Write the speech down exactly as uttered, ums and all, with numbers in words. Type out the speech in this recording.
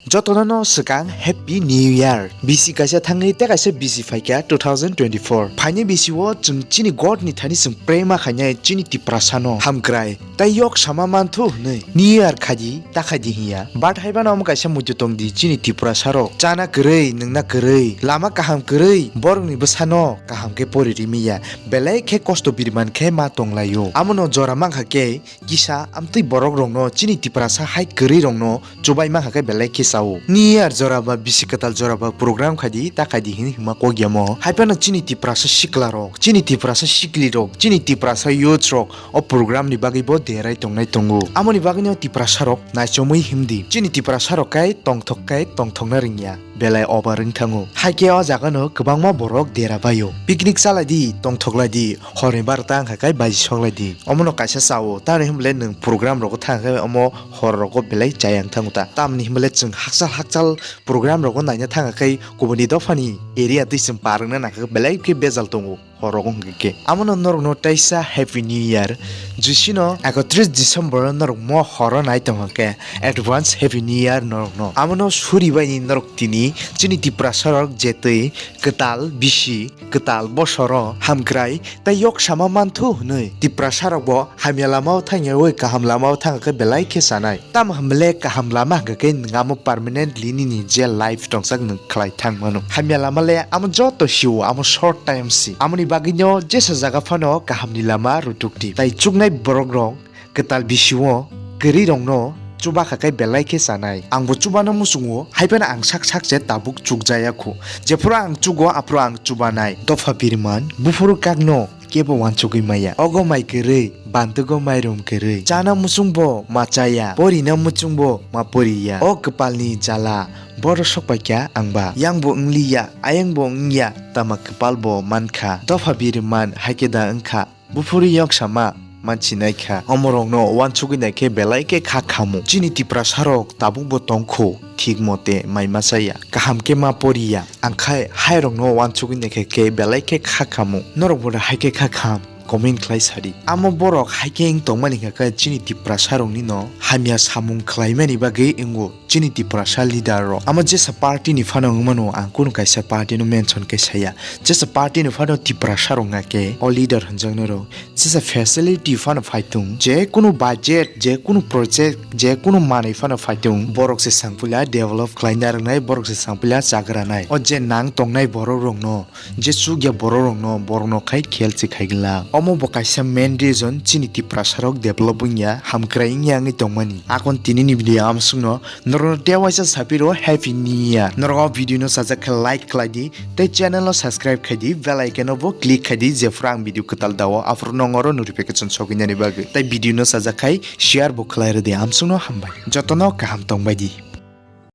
Jotono no swkang Happy New Year. Bisi kaisa thangwi tei kaisa bisi phaikha two thousand twenty-four. Phaini bisi o chwng chini God ni thani chwng pray ma khainai chini Tiprasa no hamkrai. Tai yok sama manthu hwnwi New Year khaidi ta khaidi hinya. But haibano omo kaisa muitu tongdi chini Tiprasa rok. Chana kwrwi, nwngna kwrwi, lama kaham kwrwi, borokni bwsano kaham khe pori rimiya. Belai khe kosto biriman khe ma tonglaio. Amono jora mankha khe kisa amtwi borok rokno chini Tiprasa hai kwrwi rokno chubai mankha khe belai khe sao. New Year jora ba bisi kwtal jora ba program khaidi ta khaidi hin hima kogyamo. Haibano chini Tiprasa sikla rok, chini Tiprasa sikli rok, chini Tiprasa youth rok o program ni bagwi bo derai tongnai tongo. Amoni bagwino Tiprasa rok naichomwi himdi. Chini Tiprasa rok kai tongthok kai tongthokna ringya. Belai over wng thango. Hai khe o jaga no kwbangma borok dera baio. Picnic chalai di, tongthok lai di, hor ni barota wngkha khe baji sok lai di. Omo no kaisa chao. Tamni hwnba le nwng program rogo thang khe omo hor rogo belai chaya wng thango ta. Tamni hwnba le chwng hakchal hakchal program rogo naina thang khe kubuni dopha ni area twi chwng par wngna nang khe belai khe bejal tongo. Horogo hwnkhe khe. Amono norokno teisa Happy New Year. Jisino ekotris December norok mo horo nai tongkha khe advance Happy New Year norokno. Amono suri baini norok tini chini Tiprasa rok je twi kwtal bisi, kwtal bosoro hamkrai tei yok sama manthu hwnwi Tiprasa rokbo hamya lamao thangyawi kaham lamao thangkhe belai khe sanai. Tamo hwnba le kaham lama hwnkha khe nwng amo permanently nini je life tongsak nwng khlai thang mano. Hamya lama le amo joto sio, amo short time si. Amoni bagwino jesa jaga phano kahamni lama rutuk di. Tai chuknai borok rok kwtal bisio kwrwi rokno chuba kha khe belai khe chanai. Angbo chubano muchungo, hai phano ang sak sak se tabuk chukjaya khu. Jephuru ang chugo, aphuru ang chubanai. Dopha biriman, buphuru kakno kebo uansugwi maya. Ogo mai kwrwi, bantugo mairum kwrwi. Chana muchungbo ma chaya, porina muchungbo ma poriya. O kwpalni jala, boro sokpaikha angba. Yangbo wngliya, ayangbo wngya, tama kwpalbo mankha. Dopha biriman, haikhe da wngkha. Buphuru yok sama, mansinai kha. Omorokno uansugwi naikhe belai khe kha khamu. Chini Tiprasarok tabukbo tongkho, thik mote mai ma chaya. Kaham khe ma poriya. Angkhai hairokno uansugwi naikhe khe belai khe kha khamu. Norokbo da hai khe kha kham? Comment khlai sadi. Amo borok hai khe wng tongmani hwnkha khe chini Tiprasarokni no hamya samung khlaimani bagwi wngo chini Tiprasa leader rok. Amo jesa party ni phano wngmano, ang kunu kaisa party no mention khe saya. Jesa party ni phano Tiprasarok hwnkha khe o leader hwnjaknai rok. Jesa facility phano phaitung, je kunu budget, je kunu project, je kunu manwi phano phaitung, borok se sangpila develop khlaina rwnai, borok se sangpila chagranai. O je nang tongnai borok rokno, je chukya borok rokno, borokno khai khel se khaigwlak. Omo bo kaisa main reason chini Tiprasarok develop wngya, hamkrai wngya wngwi tongmani. Akon tinini video amsukno norokno tei waisa sapiro Happy New Year. Norok o video no sajak khe like khlai di. Tei channel no subscribe khai di, bell icon no bo click khai di, jephru ang video kwtal dao, aphuru nong oro notification sogwinani bagwi. Tei video no sajak khai share bo khlai rw di, amsukno hambai. Jotono kaham tongbai di.